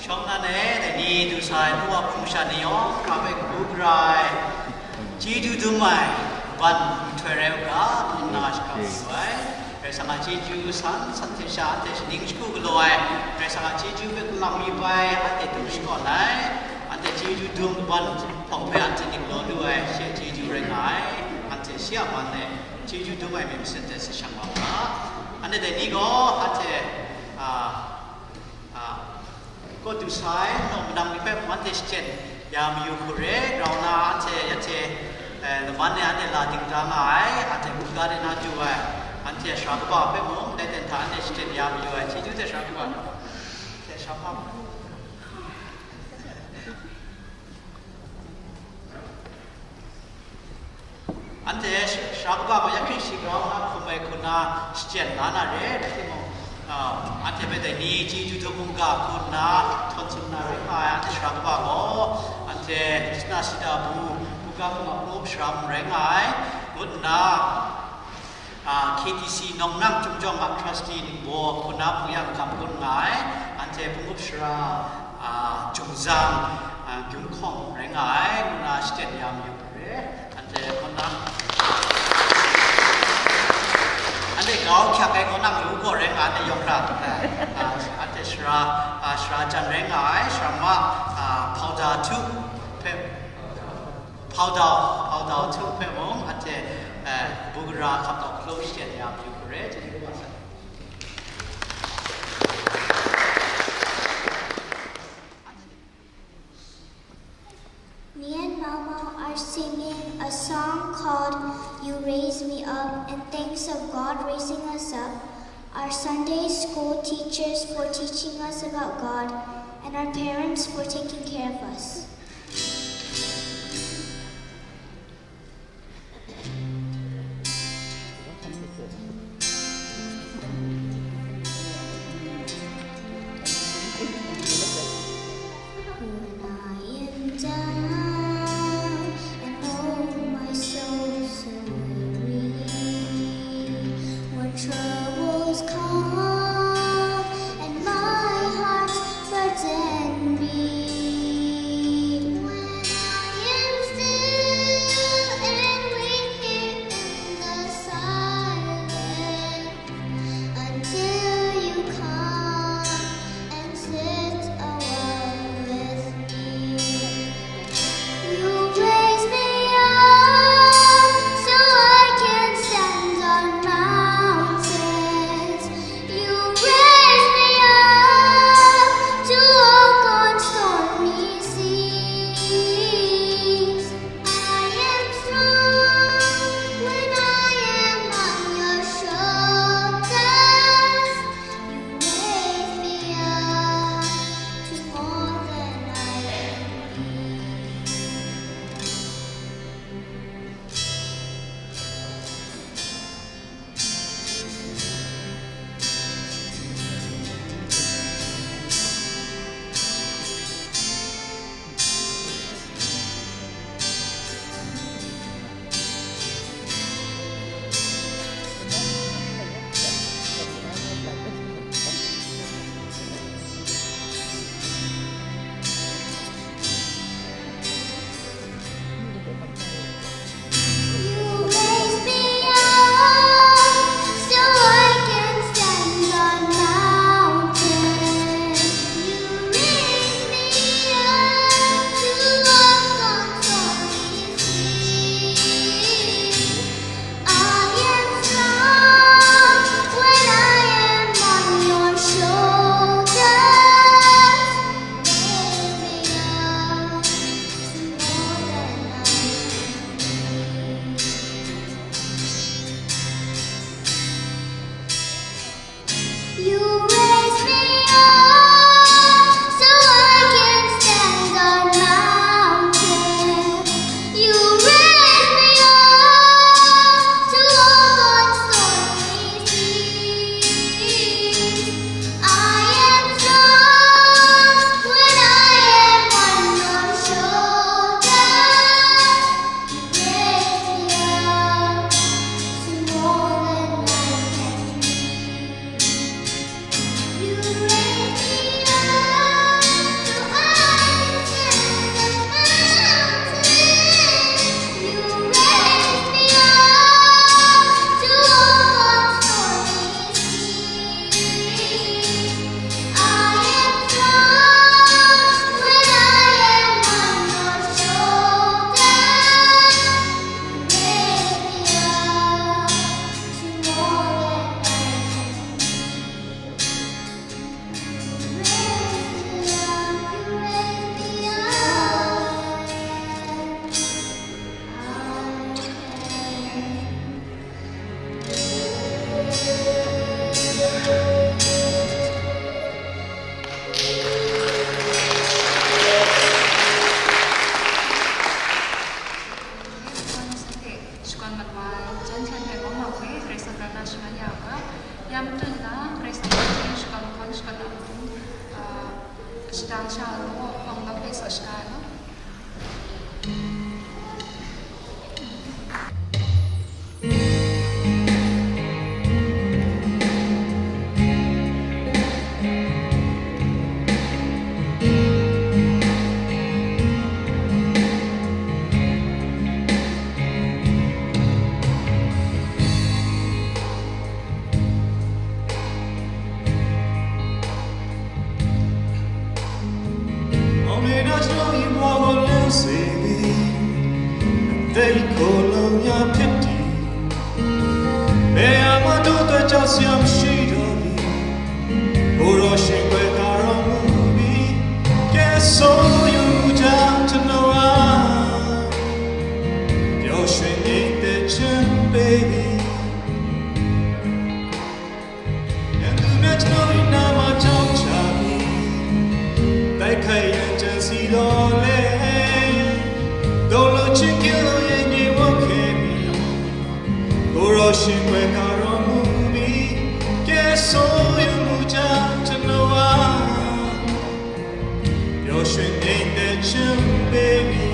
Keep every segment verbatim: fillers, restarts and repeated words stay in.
Shawng nan e, dai ni du sa ai, nu wa hpung sha ni yawng, hkra hpe kabu gara ai, chyeju dum ai, ban nhtoi rai u ga, ngu nna shakap yu ai. Karai Kasang a chyeju san, san hte sha anhte shaning shagu galaw ai, Karai Kasang a chyeju hpe kalang mi bai, anhte dum shakawn ai, anhte chyeju dum kaban hpawng hpe anhte ning galaw lu ai, shi a chyeju rai nga ai, anhte shi a man e chyeju dum ai myit masin hte sa shang wa ga. Anhte dai ni gaw, anhte, a, a, kaw du sa ai, nawng manang ni hpe mung anhte shachyen ya mayu hku re, grau na anhte ya hte, eh, laman e anhte la ding da nga ai, anhte mungga de na du ai, anhte sara kaba hpe mung, dai ten hta anhte shachyen ya mayu ai, chyeju hte sara kaba, hte sara hpa. Anhte sara kaba gaw ya hkrit shi grau nna hkum ai hku nna shachyen la na re, rai timung, ah, anhte hpe dai ni chyeju dum mungga hku nna htawn tsun na rai nga ai, anhte sara kaba gaw, anhte shana shada bu, buga hkum a hku sara mung rai nga ai, ngut nna, ah, K T C Nong Nang Chyum Jawng a trustee ningbaw hku nna hpung ya magam gun nga ai, anhte hpung up sara, ah, Jung Zang, ah, Gyum Hkawng rai nga ai, ngu nna shachyen ya mayu hku re, anhte kaw nang, anhte grau hkyak ai kaw nang lu gaw rai nga, anhte yawng hkra, ah, anhte sara, ah, sara jan rai nga ai, sara ma, ah, Hpau Da Htu hpe, Hpau Dau, Hpau Dau Htu hpe mung, anhte, eh, bu gara hkap dau hkalum shachyen ya mayu hku re, chyeju kaba san. Me and Mau Mau are singing a song called You Raise Me Up in thanks of God raising us up, our Sunday school teachers for teaching us about God, and our parents for taking care of us. When I am down and oh my soul so weary, when troubles come and my heart burden me, Shadang sha ai law, hpawng law hpe sa shaga ai law. Amen, I know you more or less, baby. They call on your pity. Hey, I'm a daughter, just young, she don't be. Oro shingwe karo mubi. Guess so you muja to know I. Yo shwe name the chin, baby. And the match no in nama chao chabi. Dai kai yan jan si lo le. Dolo chikilo ye ni wo ke mi. Oro shingwe karo mubi. Guess so you muja to know I. Yo shwe name the chin, baby.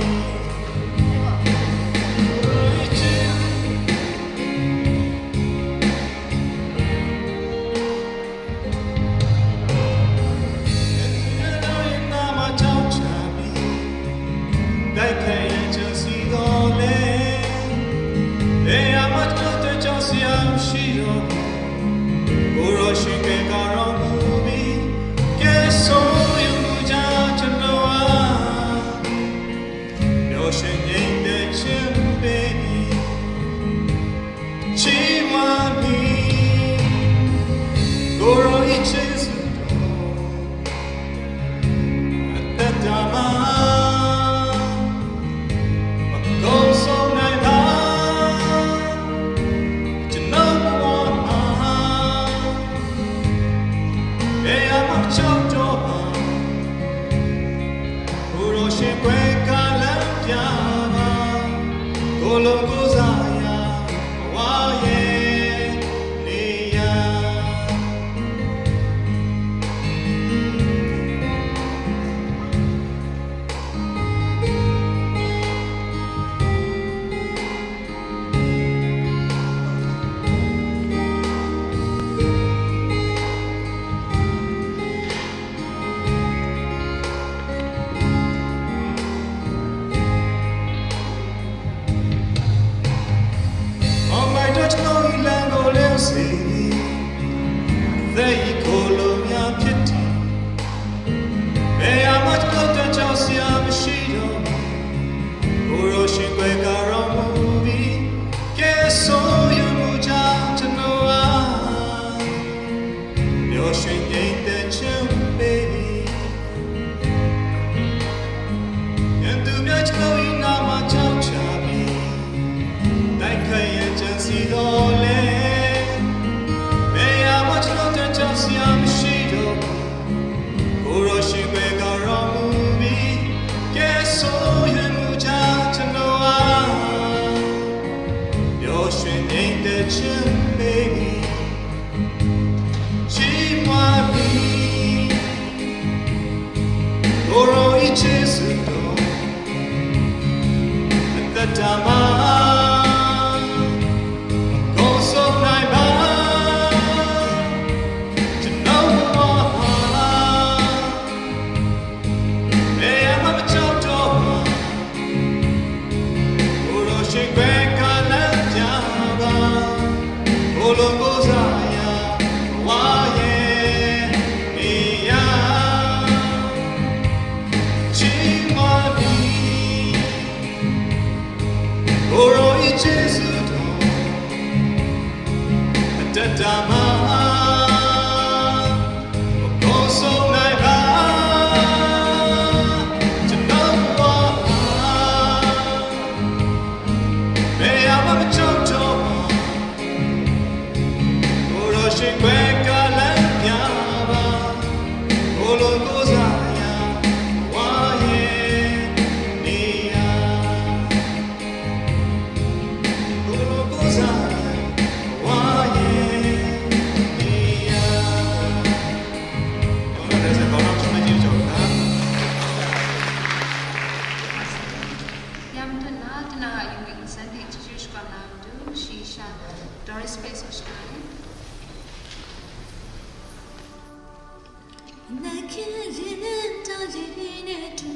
နခင်လင်းတလေးနဲ့တူ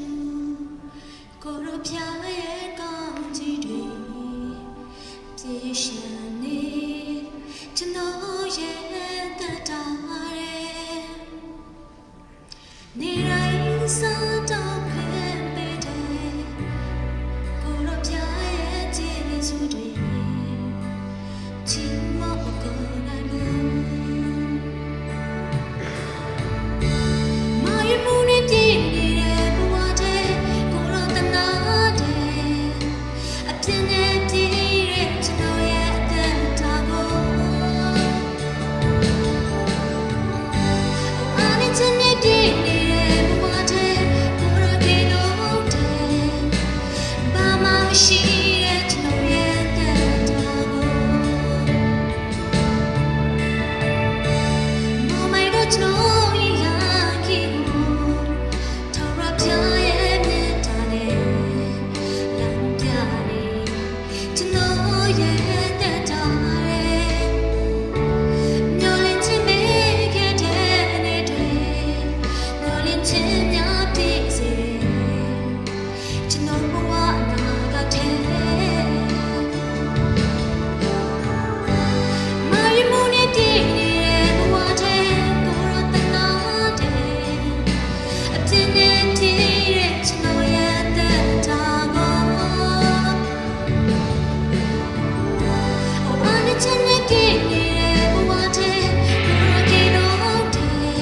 ကိုရောဖျားရဲ့ကောင်းကြီးတွေပြည့်ရှံနေကျွန်တော်ရဲ့သက်တာရဲနေတိုင်းစားတော့ခွင့်ပေးတယ်ကိုရောဖျားရဲ့ကျေးဇူးတွေချီးမွမ်းမကုန်နိုင်ဘူး မာရီမူနဲ့ပြည့်နေတဲ့ဘဝထဲကိုရောတနာတယ်အပြစ်နဲ့ပြည့်တဲ့ကျွန်တော်ရဲ့အသက်တာကိုအာနဲ့ချစ်နဲ့ပြည့်နေတဲ့ဘဝထဲကိုရောကင်းတော့တယ်ဘာမှမရှိတဲ့ကျွန်တော်ရဲ့အသက်တာကို ကျွန်တော်ဘဝအနာဂတ်ထဲမာရီမူနဲ့ပြည့်နေတဲ့ဘဝထဲကိုရောတနာတဲ့အပြစ်နဲ့ပြည့်တဲ့ကျွန်တော်ရဲ့အသက်တာကို Oh, I need to make it near, but what day, but what day, no day.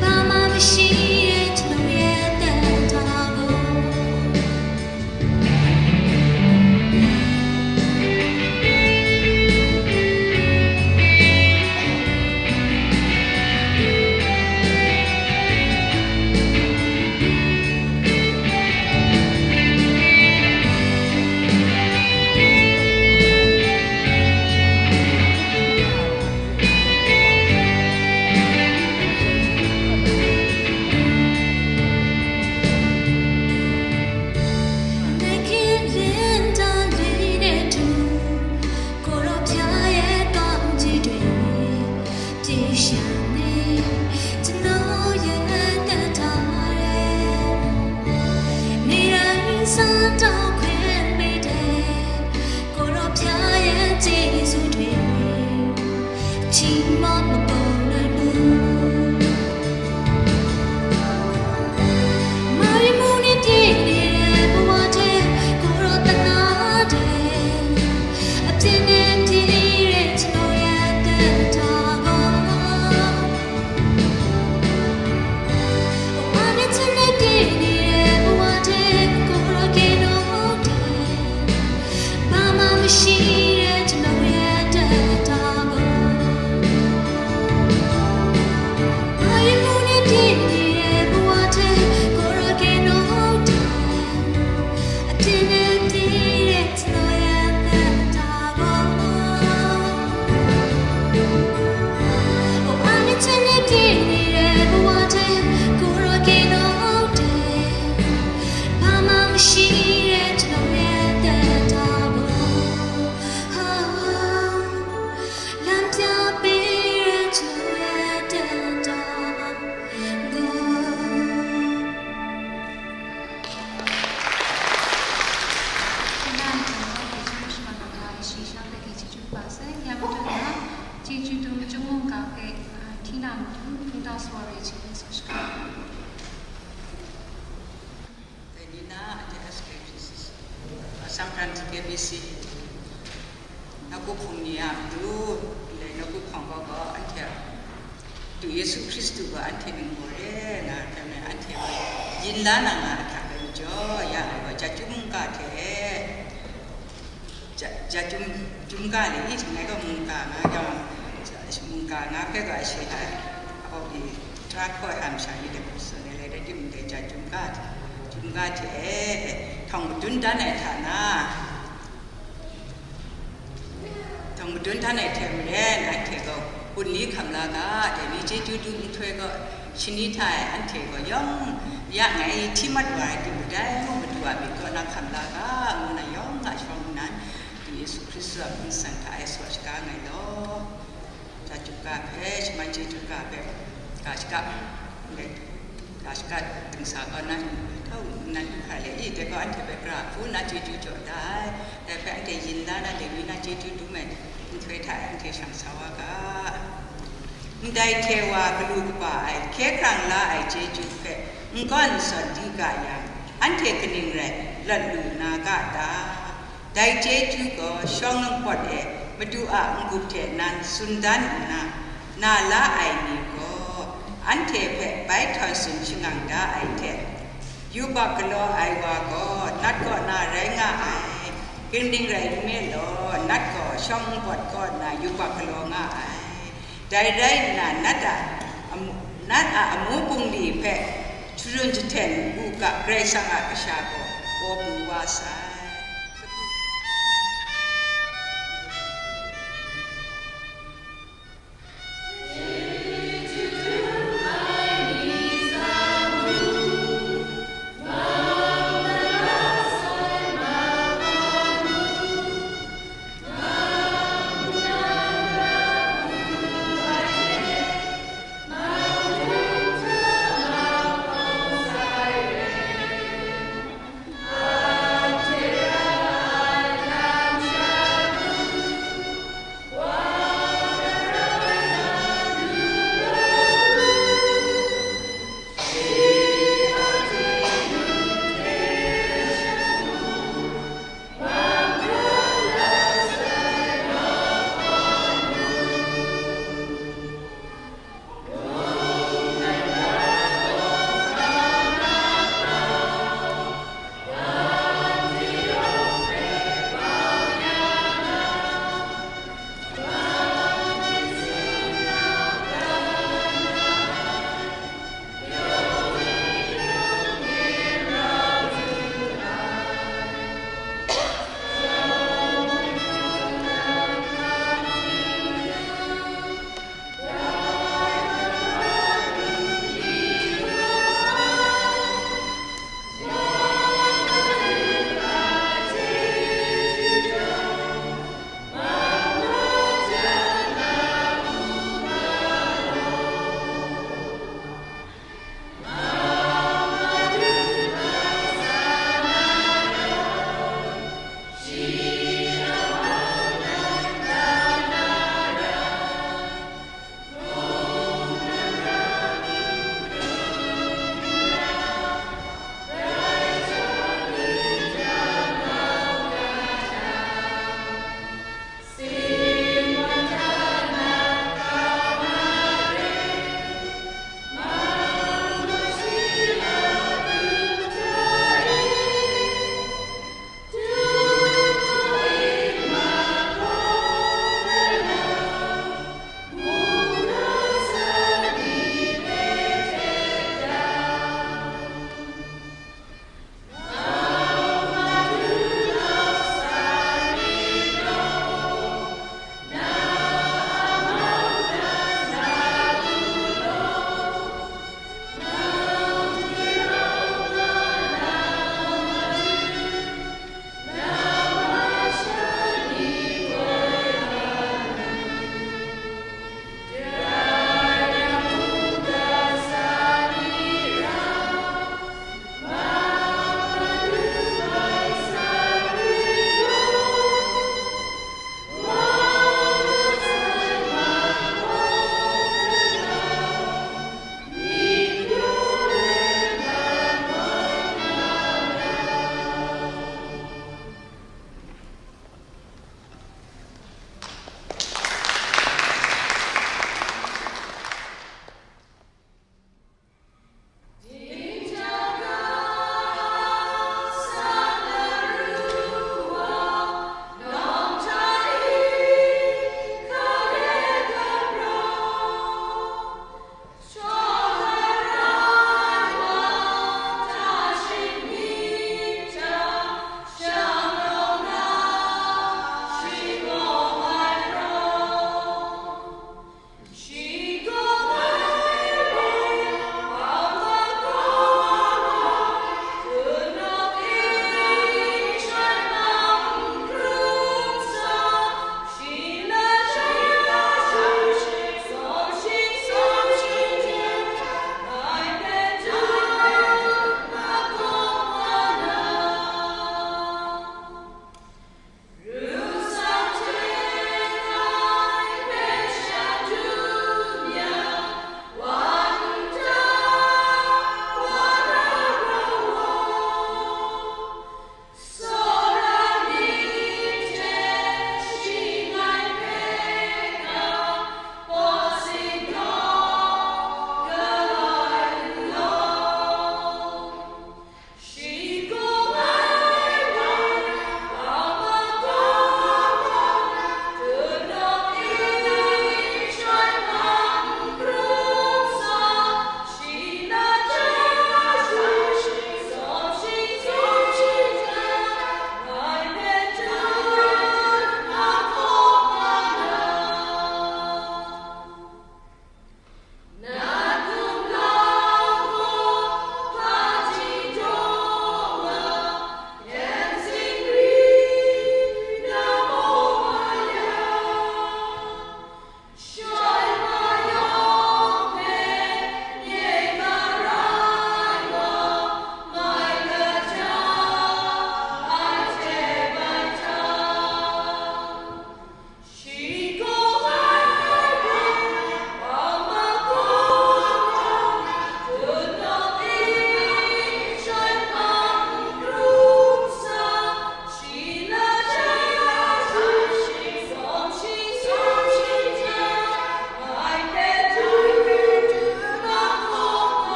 ဘာမှမရှိတဲ့ကျွန်တော်ရဲ့အသက်တာကိုကိုရောဖျားရဲ့ကောင်းကြီးတွေပြည့်ရှံနေကျွန်တော်ရဲ့အသက်တာရဲနေတိုင်းစားတော့ခွင့်ပေးတယ်ကိုရောဖျားရဲ့ကျေးဇူးတွေချီးမွမ်းမကုန်နိုင်ဘူး မာရီမူနဲ့ပြည့်နေတဲ့ဘဝထဲကိုရောတနာတဲ့အပြစ်နဲ့ပြည့်တဲ့ကျွန်တော်ရဲ့အသက်တာကိုဘာနဲ့ချစ်နဲ့ပြည့်နေတဲ့ဘဝထဲကိုရောကင်းတော့တယ်ဘာမှမရှိတဲ့ကျွန်တော်ရဲ့အသက်တာကို လမ်းပြပေးတဲ့ကျွန်တော်ရဲ့အသက်တာကို ခဏအကြာမှာ Bishop Shimon Baba ရဲ့ရှေ့လျှောက်တဲ့ ကျေးဇူးပါစေ။ ညမထွက်မှာ ကျေးဇူးတူ ကျူမုန့်ကားဖဲ အာ ထီးနမတူ ဖုန်းတောက် soirée ချစ်တဲ့ social က Nina, S K P C C, Assam Kranti K B C, နောက်ကိုဖုန်နေရတူလေနောက်ကိုခေါင်ကောက်ကောအထက်တူယေရှုခရစ်တုကအထက်နေမော်ရဲနာကမဲအထက်ယဉ်လာနာငါအခါပဲကြောရတော့ဇာတုမုန်ကထဲဇာတုမုန်ကလေဒီငါကမုန်ကငါကမုန်ကငါဖက်ကရှိတာဟုတ်ပြီတရာခေါ်ဟန်ရှာရတဲ့ပုစနေလေတဲ့ဒီမုန်ကဇာတုမုန်ကတုမုန်ကထဲထောင်တွန်းတန်းနဲ့ဌာန Tawng madun htan ai hte maren, anhte gaw, gun li hkam la ga, dai ni chyeju du nhtoi gaw, shani hta e anhte gaw yawng ya ngai hti mat wa ai, du madai mung madu a myit kaw na hkam la ga, ngu na yawng a shawng nnan, du Yesu Hkristu a mying san hta e saw shaga ngai law. Chyeju ga hpe, shaman chyeju ga hpe, Ga shaka, ga shaka dingsa gaw nan, tau nan du hkra le i, dai gaw anhte hpe gara hku na chyeju jaw da ai, dai hpe anhte yin la na, Lewi na chyeju dum ai nhtoi hta e anhte shang sa wa ga. Ndai hte wa galu kaba ai, hkye hkrang la ai chyeju hpe n gawn n sawn di ga yang, anhte kaning rai lawt lu na ga ta? Dai chyeju gaw shawng npawt e Madu a n-gup hte nan tsun dan nna, na la ai ni gaw anhte hpe bai htawn tsun shangang da ai hte, yubak galaw ai wa gaw nat kaw na rai nga ai. Kaning rai nme law, nat gaw shawng npawt kaw nna yubak galaw nga ai. Dai rai nna, nat a amu, nat a amu bungli hpe sharun jahten u ga, Karai Kasang a kasha gaw kaw pru wa sai.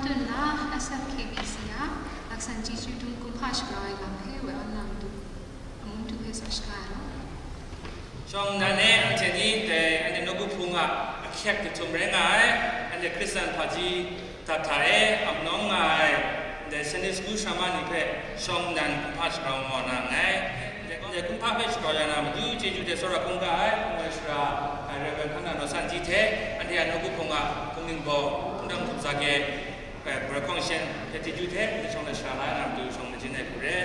Tun na S F K B C a laksan chyeju dum kumhpa shagrau ai lam hpe woi awn na matu, amun du hpe sa shaga ai law. Shawng nnan e, anhte ni dai anhte nawku hpung a ahkyep jahtum rai nga ai, anhte Hkristan hpaji dat hta e ap nawng nga ai, ndai Sunday school sharama ni hpe shawng nnan kumhpa shagrau maw na nngai. Ndai kumhpa hpe shagrau ya na matu chyeju hte tsawra hkungga ai, hpung ai sara ai Rev. Hkang na Naw San Ji hte, anhte a nawku hpung a hpung ning baw, hpungdan hkupzak e, eh, Bura Hkawng Shen hte chyeju hte, ndai shawng na shara la ai na matu shawng majin ai hku re.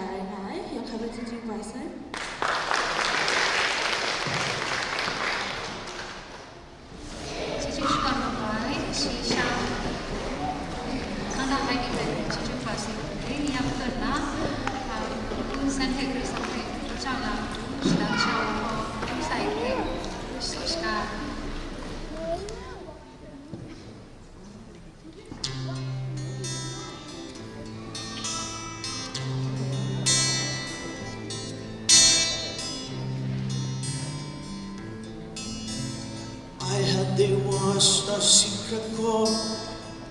Ai, ai, yang hkrai bai chyeju bai sai. Chyeju shakawn ai, shi sha. Kanda hai ni bai chyeju bai sai. Ni yang tun na, ah, san hte kri san hte, chang na, shi na, chang na, sai hte, shi sha. I heard there was a secret chord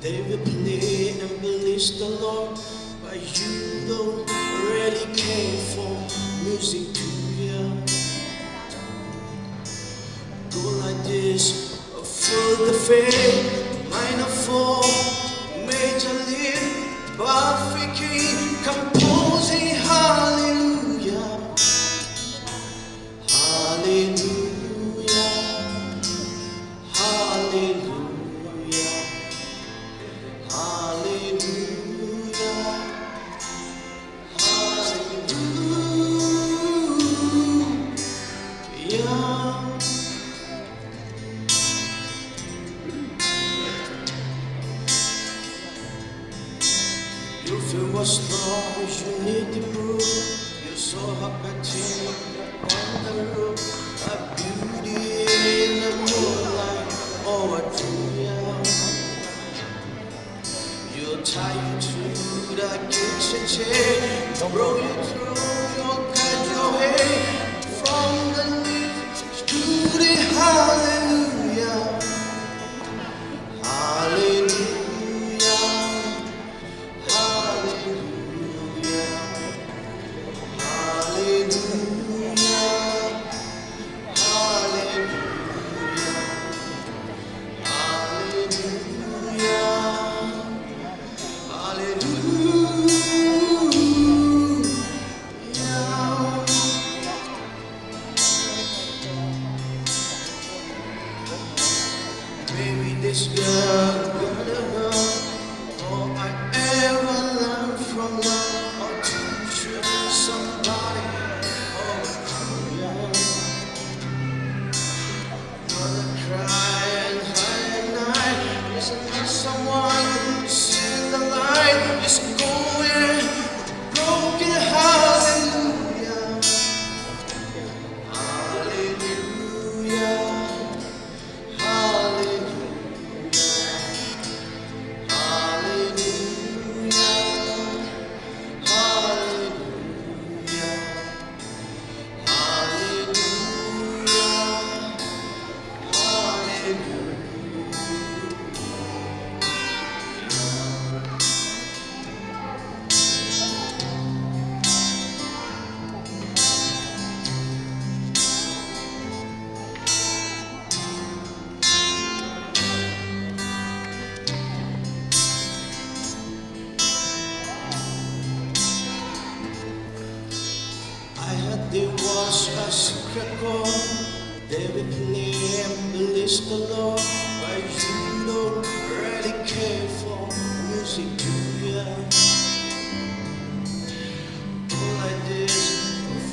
they will play and bless the Lord, but you don't really care for music, do you? Go like this, full the faith, minor fall, major lift, perfect key, composing, hallelujah, hallelujah, hallelujah, hallelujah. Hallelujah. You feel more strong, you need to prove. You saw her painting on the roof, a beauty in the moonlight, oh, a dream. You'll tie you to the kitchen chair, roll you through, you'll cut your hair from the knees to the hallelujah, hallelujah, hallelujah, hallelujah, hallelujah. Hallelujah. Hallelujah. Maybe this girl gonna run. All I ever learned from love are to treat somebody. Oh, yeah. Mother crying high at night, isn't there someone who's seen the light? It's going broken, hallelujah, hallelujah, hallelujah, hallelujah, hallelujah. Hallelujah, hallelujah. I heard there was a secret chord they would play and bless the Lord, but you don't really care for music, do you? Go like this,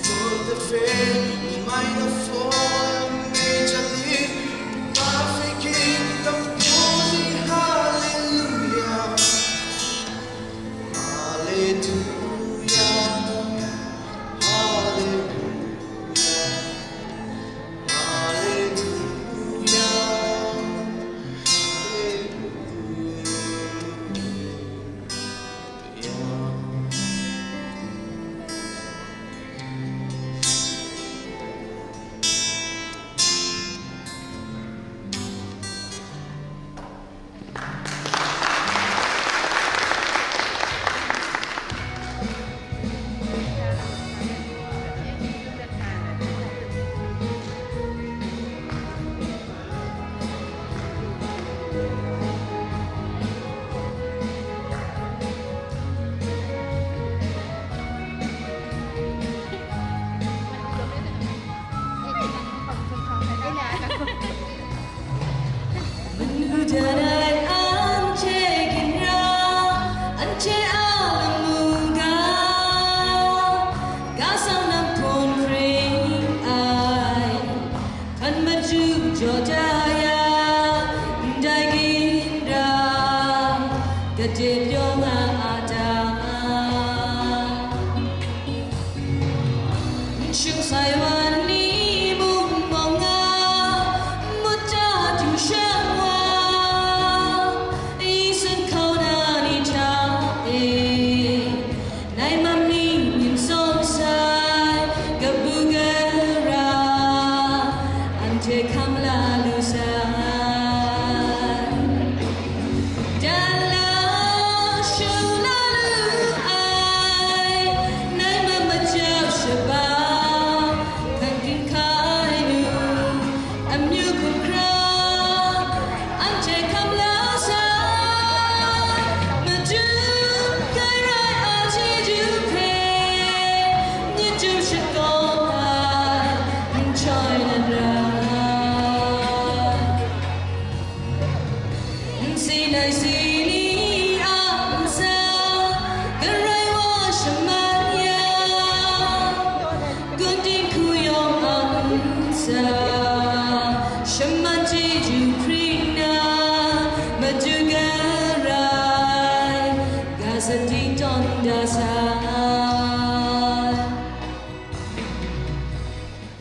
for the faith, minor fall, major lift, perfect key, composing, hallelujah. Hallelujah, hallelujah, hallelujah, hallelujah. Dip yawng a ada. Shung sai wan ni mung mawng nga, mut ta du shang wa, i sun hkau na ni hta e, nai mam ni myit tsawm sai, kabu gara, anhte hkam la lu sai. Dan la shu la lu ai, nai mam majau shaba, hkan ginhkai nu, amyu hkra, anhte hkam la sai, madu kai rai a chyeju hpe, myit du shakawn ai, n choi na ra. Nsi nai si ni a ntsa, garai wa shaman ya, gun dinghku yawng a ntsa, shaman chyeju hpring na, madu garai, ga sadi tawn da sai.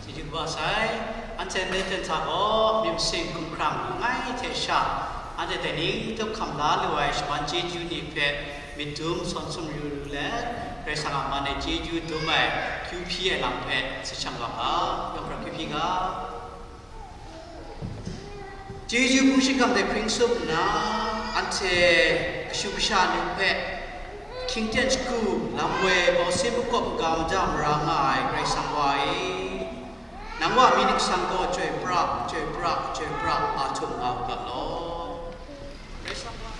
Chyeju kaba sai, anhte Nathan hta gaw myit masin hkumhkrang langai hte sha, anhte dai ni tup hkam la lu ai shaman chyeju ni hpe myit dum sawn sumru lu let, Karai Kasang a man e chyeju dum ai kyu hpyi ai lam hpe si shang ga ga, yawng hkra kyu hpyi ga. Chyeju hpung shingkang de hpring tsup nna, anhte kashu kasha ni hpe hkying ten shagu lam woi bau si makawp n-ga mada mara nga ai Karai Kasang Wa e, nang Wa myit ning sang gaw chyoi pra, chyoi pra, chyoi pra, a htum nga u ga law. Karai Kasang Wa.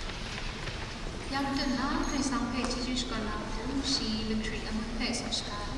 Yang ten na Karai Kasang hpe chyeju shakawn na matu, shi mahkri amun hpe tsun shaga ai.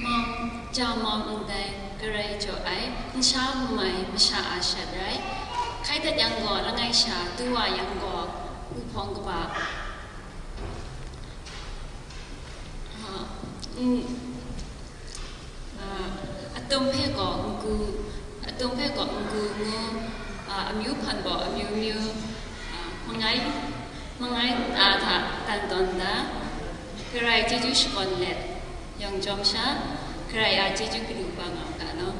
Mang, ja mang ndai, karai jaw ai, nsha bum ai masha a shat rai. Hkai dat yang gaw, langai sha, du wa yang gaw, uhpawng kaba. Ah, mm, ah, atum hpe gaw ngu, atum hpe gaw ngu ngu, ah, amyu hpan gaw amyu myu, ah, mangai, mangai a hta tan tawn da, karai chyeju shakawn let, yawng jawm sha, karai a chyeju galu ba nga ga law.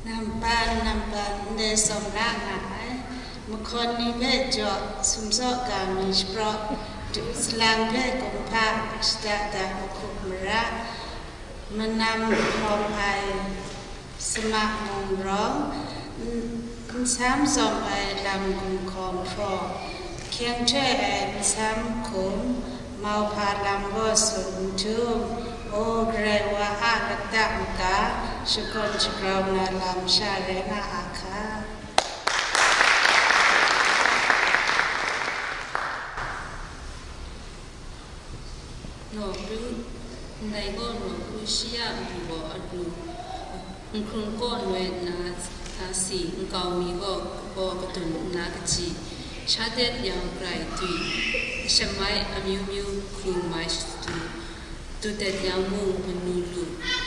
Nampan, nampan, ndai sawm ra nga ai. Mahkawn ni hpe jaw, sumsaw ga mi shapraw, du salang hpe kumhpa, shada da mahkup mara, manam hkawm ai, Sama mung rawng, n-, nsam zawng ai lam gumhkawng hpraw, hkyeng htoi ai nsam hkum, mauhpa lam gaw tsun n htum, O Karai Wa a lata maka, shakawn shagrau na lam sha rai nga a hka. Nawku, ndai gaw nawku shi a matu gaw alu, nhkrung kaw noi nna, a, si, nkau mi gaw kabaw kadun nna kaji, sha det yang grai dwi, shamai amyu myu hkru mai shatu, dutet yang mung manu lu,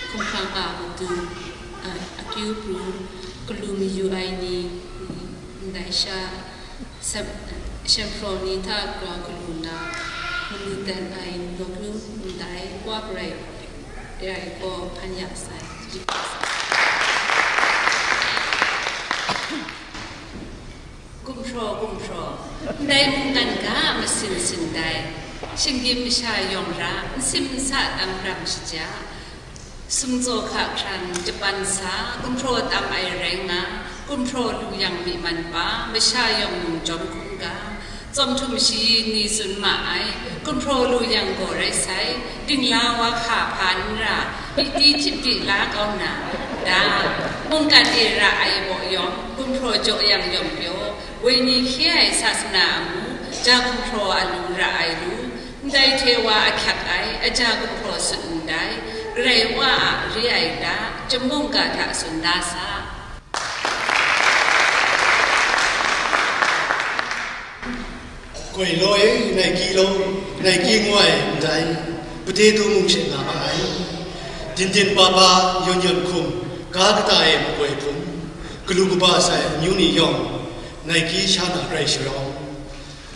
hkumhkrang a matu, a, akyu pru, galu mayu ai ni, ndai sha, Shem-, Shemhpraw ni hta grau galu nna, manu dan ai nawku ndai wa garai rai gaw hpan ya sai. Gumhpraw, gumhpraw, ndai mungkan ga masin sin dai, shinggyim masha yawng ra, nsim nsa tam ram shaja, Sumtsaw hka hkran japan sa, gumhpraw tam ai rai nga, gumhpraw lu yang myi man pa, masha yawng mung jawm hkungga, tsawm htum shayi ni tsun ma ai, gumhpraw lu yang gaw rai sai, dingla wa hka hpa n ra, myi ti hkyit di la kau na, da, mungkan e ra ai baw yawng, gumhpraw jaw yang yawng pyaw, woi ni hkye ai sasana amu, ja gumhpraw a lu ra ai lu, Ndai hte wa ahkyak ai, aja gumhpraw tsun ndai, Karai Wa a re ai ta, chyum mungga hta tsun da sa. Koi law e, ngai ki law, ngai ki ngu ai ndai, pade du mung she nga ma ai. Din din pa pa, yawn yawn hkum, ga kata e makoi hkum, galu kaba sai amyu ni yawng, ngai ki sha na grai sharawng.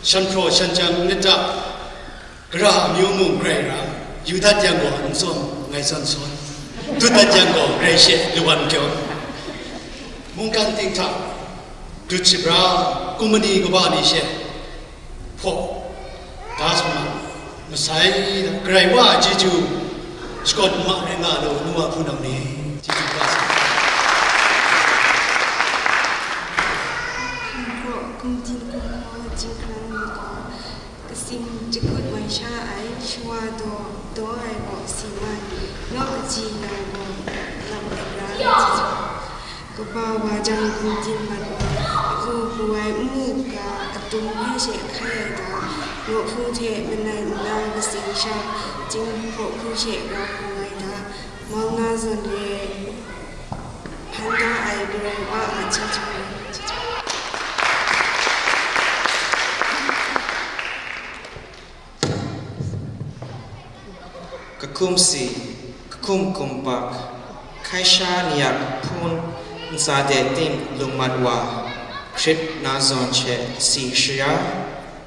Shanhpraw shanjang nit a, gara amyu mung grai ra, yu dat yang gaw n tsawm ngai zawn sawn, dut dat yang gaw grai she lawan kyawng. Mungkan ting hta dut shabra, kumani kaba ni she hpaw da sa ma, masai da, Karai Wa a chyeju shakawn n ma rai nga law, nu wa hpunau ni, chyeju kaba sa. Hkum hpraw, hkum din, hkum hkaw, chyinghkrang makau, katsing jakut mai sha ai, shawa daw, daw ai gaw si mai, naw kaji na gaw lam ai ra, kaba wa jang hkum din mat wa, a hku hku ai n mu ga, atum hpe she hkai ai ta, nawhpru hte manai nna katsing sha, chyinghpraw hku she grau hku ai ta, mau na zawn re, hpan da ai Karai Wa a chyeju. Kahkum si, kahkum kumpak, hkai sha ni a kahpun ntsa de ting lung mat wa, hkrit na zawn hte si shaya,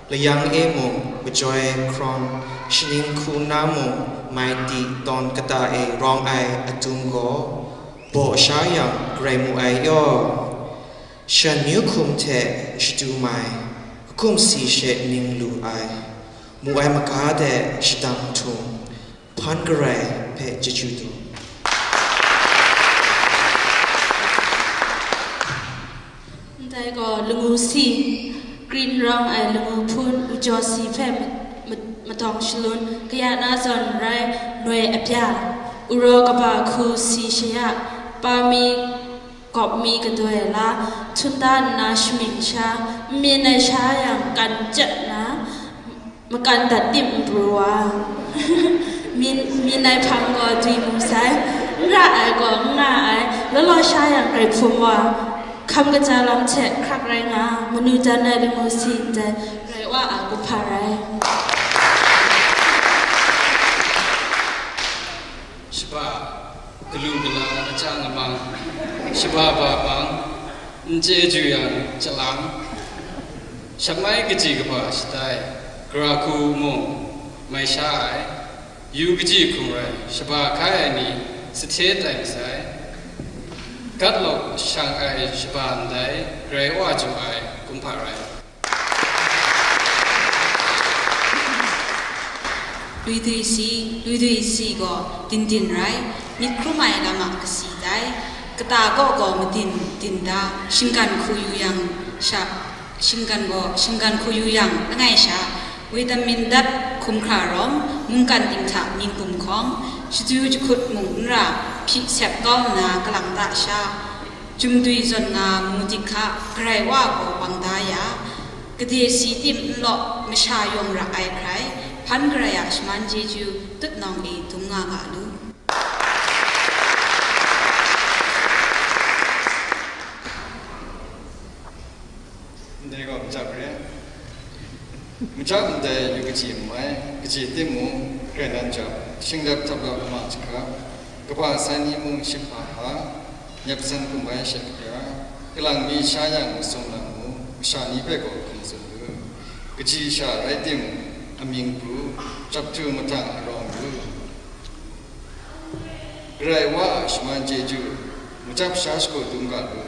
Layang e mung majoi hkrawn, shaning hku na mung mai ti tawn kata e rawng ai atum gaw, baw sha yang grai mu ai yaw. Shan myu hkum hte shadu mai, hkum si she ning lu ai, mu ai maga de shadang htung, hpan garai hpe chyeju du. Ndai gaw langu si, green rawng ai langu hpun, ujaw si hpe ma-, ma-, matawng shalun, kaya na zawn rai, noi abya, uraw kaba hku si shaya, pa mi, gawp mi kadoi la, htunta nna shamying sha, nmin ai sha yang kan chyat na, makan dat tim n pru wa. Min, min ai hpang gaw dwi mu sai, n ra ai gaw n nga ai, law law sha yang grai hpum wa, hkam kaja lam hte hkrak rai nga, manu dan ai lamu si ndai, grai wa ai kumhpa rai. Shaba, galu gala, achang amang, shaba ba bang, n chyeju yang chyalang, shamai kaji kaba shatai, gara hku mung mai sha ai, yu kaji hkum rai, shaba hkai ai ni sahte tai masai, gat lawk shang ai shaba ndai, grai wa jaw ai kumhpa rai. Lui dwi si, lui dwi si gaw din din rai, myit hkrum ai lam a kasi tai, kata kaw gaw madin din da, shinggan hku yu yang sha, shinggan gaw, shinggan hku yu yang langai sha, vitamin dat hkum hkra rawng, mungkan ting hta mying gumhkawng, shadu jahkut mung n ra, hpyi sep kau nna kalang ta sha, Jumdwi zawn nga mu dik hka, garai wa gaw bang da ya, gade si tim n law, masha yawng ra ai hkrai, hpan garai a shaman chyeju tut nawng e dum nga ga lu. Ndai gaw majap re. Majap ndai yu kaji n mai, kaji timung, grai nan jap, shinglep htap lap lama jahkra, kaba san ni mung ship hpa hpa, nyep san hkum ai she kapya, kalang mi sha yang masum lam mu, masha ni hpe gaw hkum tsun lu. Kaji sha rai timung, amying pru, jap htu matang arawng lu. Garai wa a shaman chyeju, macap sha shagu dum ga lu.